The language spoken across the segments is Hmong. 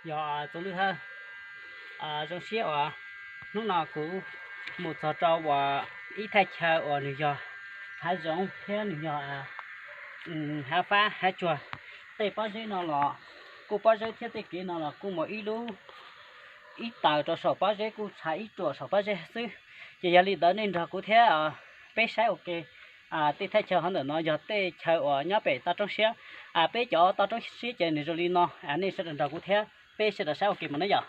Yog txhua leej thawj, zoo siab uas hnub no kuv mus txog rau uas ib thaj chaw uas nws yog hav zoov thiab nws yog hav fab hav tsuag. Tej pob zeb no los kuj pob zeb thiab tej kev no los kuj muaj ib lub ib taws rau saum pob zeb, kuj tshav ib ruam saum pob zeb xwb. Ces yog li ntawd nej nrog kuv thiab peb saib ua ke. Tej thaj chaw hauv ntawm no yog tej chaw uas nyob pem toj roob siab. Peb cov toj roob siab ces nws zoo li no, nej sawv daws nrog kuv thiab peb sawv daws saib ua ke mus na yom.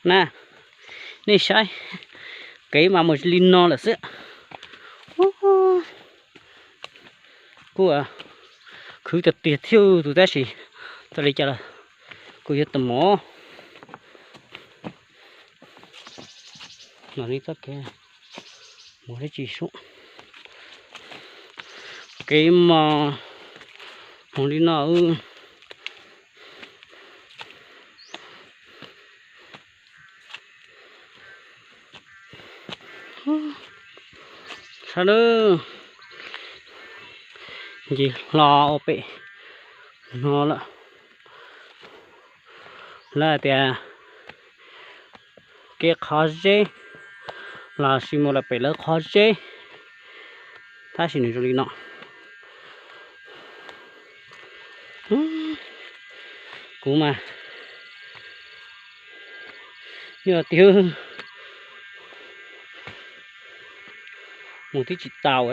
Na, nej saib, kev mas mus li no lawm xwb. Kuj khwv tiag tiag thiab tus tab sis txawm li cas los kuj yuav tau mus. Mus li txoj kev, mus li tsis sub, kev mas mus li no. Saib lawm, nce hlo ua pem no lawm. Lawv hais tias kev qhov zeb los sis mus lawm pem lawv qhov zeb, tab sis nws zoo li no. Kuv mas yog tiag, mus twb tsis tau.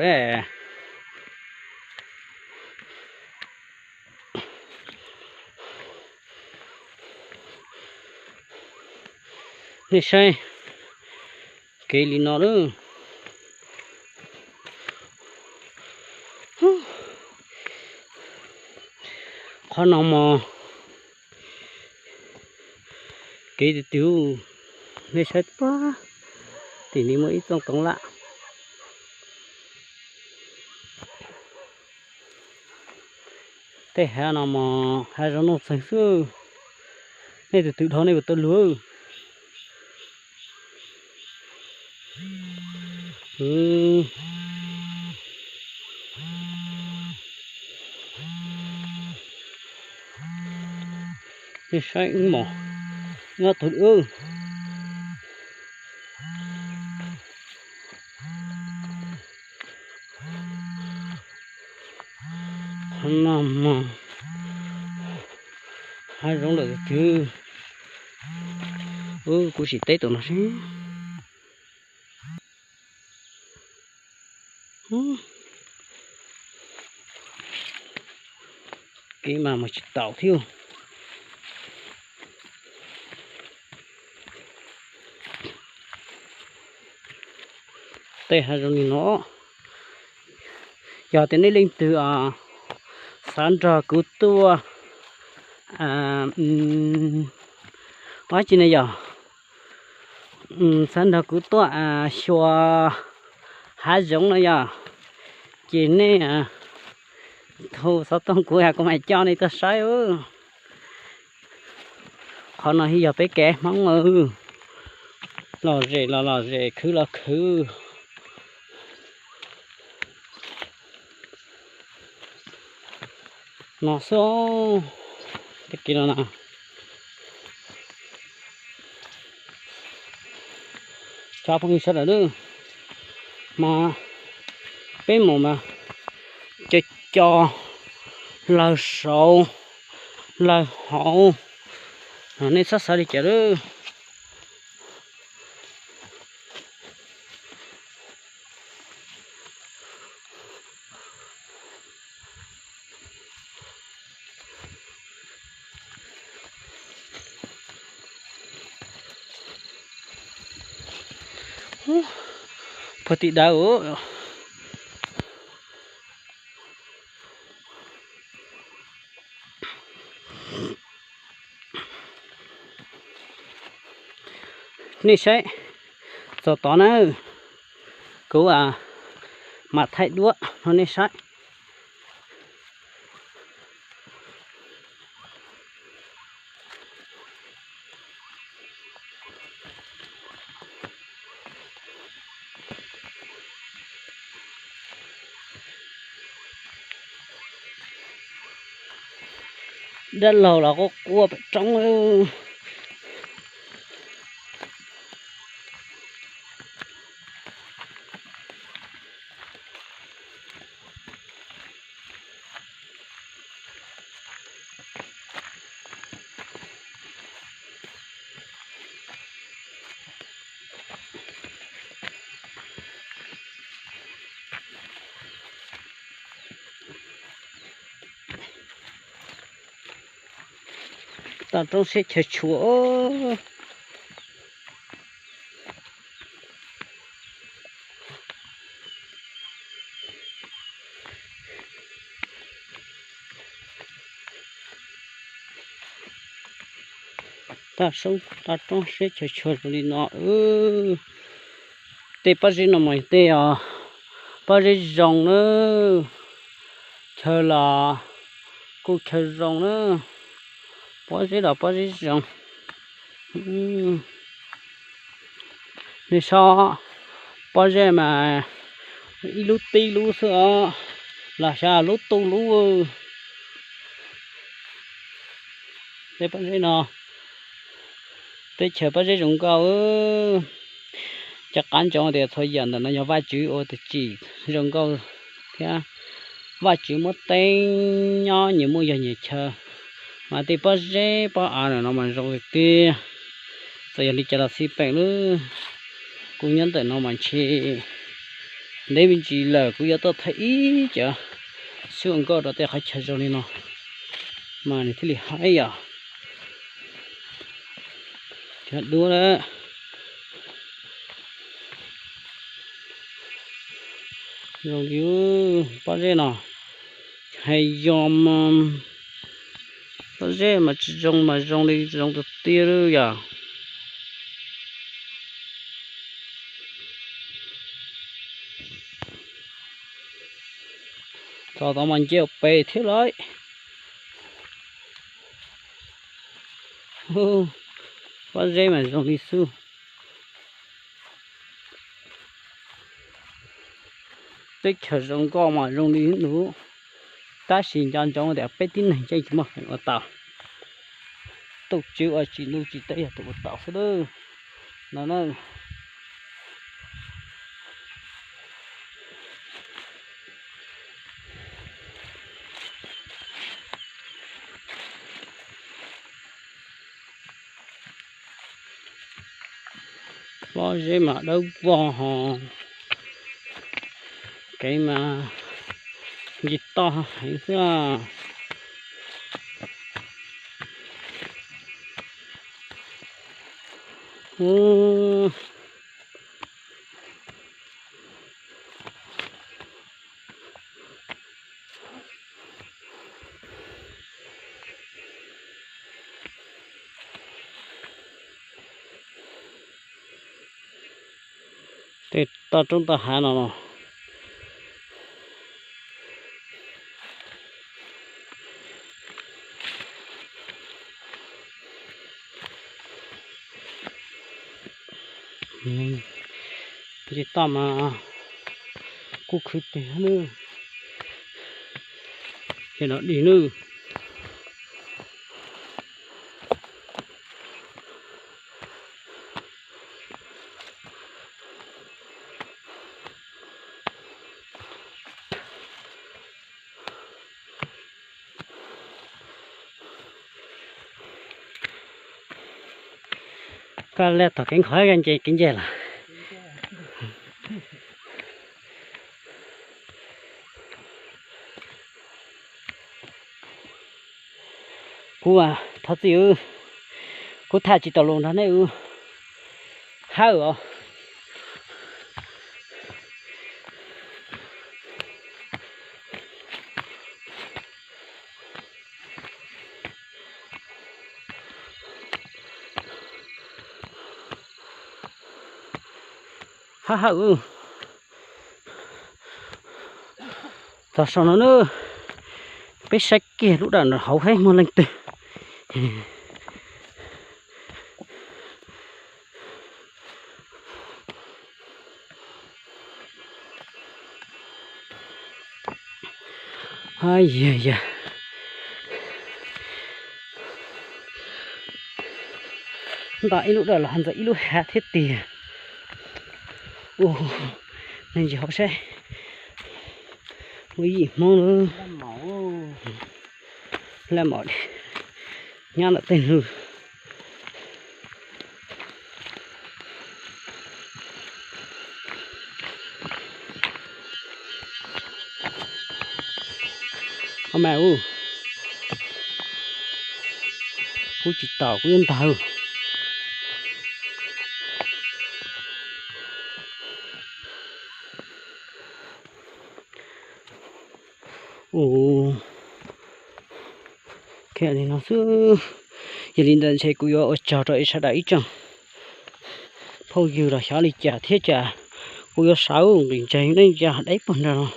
Nej saib kev li no lawm. Qhov no mas kev twg twg, nej saib puag tim ni muaj ib txooj toov laj. Tej hav no mas hav zoov nuj txeeg xwb, nej tus twg dhau nej puas tau luag. Nej saib wb mos, wb ob tug wb. Qhov no mas hav zoov lawm tus twg. Kuv sim teb tus no seb. Kev mas mus tsis taus thiab. Tej hav zoov li no, yog tias nej leej twg xav nrog kuv tuaj, ua tsi ne yog, xav nrog kuv tuaj xyuas hav zoov no yog, ces nej hu xov tooj kuv, kuv mam coj nej tuaj saib. Qhov no yog peb kev Hmoob, lom zem los lom zem, khwv los khwv. No xwb, tag kis no na. Cov phooj ywg sawv daws, mas peb mus mas co co, lawg saud lawg hauv, nej txhob xav li cas lawm. Puag tim dawm. Nej saib, txog tod na, kuv mam thaij duab rau nej saib. Dab laug los quaj quaj pem roob. Toj roob siab chaw tshua. Toj roob siab chaw tshua zoo li no. Tej pob zeb no mas tej pob zeb zoo na. Chaw los kuj chaw zoo na. Pob zeb los pob zeb zoo. Nej saib, pob zeb mas ib lub tib lub xwb os, los xyov lub tu lub. Tej pob zeb no, teb chaws pob zeb zoo nkauj. Cov qab ntsoov tias txhua yam ntawm no yog Vajtswv ua tus tsim zoo nkauj thiab Vajtswv muab teeb nyob nyias muaj yog nyias chaw. Mas tej pob zeb pob av no mas zoo tiag tiag. Txawm yog li cas los xij peem lawm, kuv nyob ntawm no mas ntshe ntev me ntsis lawm kuv yuav tuaj thaij ib cov xwb ua nkauj rau tej qhov chaw zoo li no mas nws thiaj li haib yom. Cov duab lawm. Zoo li pob zeb no, hais yog mas pob zeb mas tsis zoo mas zoo li zoo tiag tiag lawm yom. Txog tod mas nce pem thiab lauj. Pob zeb mas zoo li xwb. Teb chaws zoo nkauj mas zoo li hnub, tab sis nco ntsoov tias peb tib neeg yeej tsis muaj feem ua tau. Tus Tswv uas tsim ntuj tsim teb yog tus ua tau xwb lawm no na. Pob zeb mas dawb vog hos, kev mas ntsis toj heev xwb. Tej toj roob toj hav no los toj mas kuj khwv tiag nawb. Ces no dig nawb. Koj li tog kev nkhaus nce kev nce lawm. Kuv thov txim, kuv tham tsis tau lus nrog nej hawm os. Hawm hawm. Txog saum no na, peb saib kiag lub dawm no hauv saib muaj leej twg. Yog yog, Nto ib lub dawm los ntawm ib lub hav thiab tiag. Ua, nej ntsia hauv saib, muaj ib yim Hmoob lawm. Laj maum nyob ntawm tej lug. Ov mas, kuv tsis tau, kuv yuav ntawd. Ua, li no xwb. Yog li ntawd ntshe kuv yuav ua tsaug rau ib sawv daws ib tsoom phooj ywg los xyov li cas thiab cas. Kuv yuav sawv nqis ntses nej ntsia deb puag nrad los,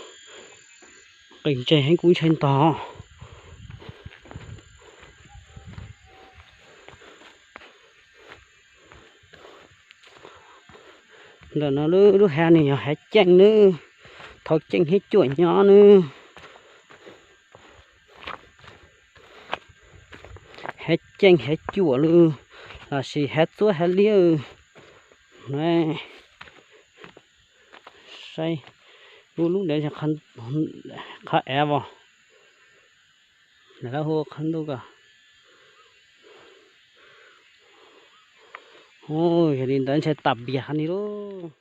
nqis ntses heev kuv ntshai ntog. Ntawm no lub hav no yog hav ceej nawb, thaum ceej thiab cuam nyob nawb. Hav ceej hav cuam lawm, los sis hav txuab hav liab. Saib, lub lub ntawd qhov av os, lawv hu qhov ntuj ko. Yog li ntawd ntshe tas npias qhov ni lauj.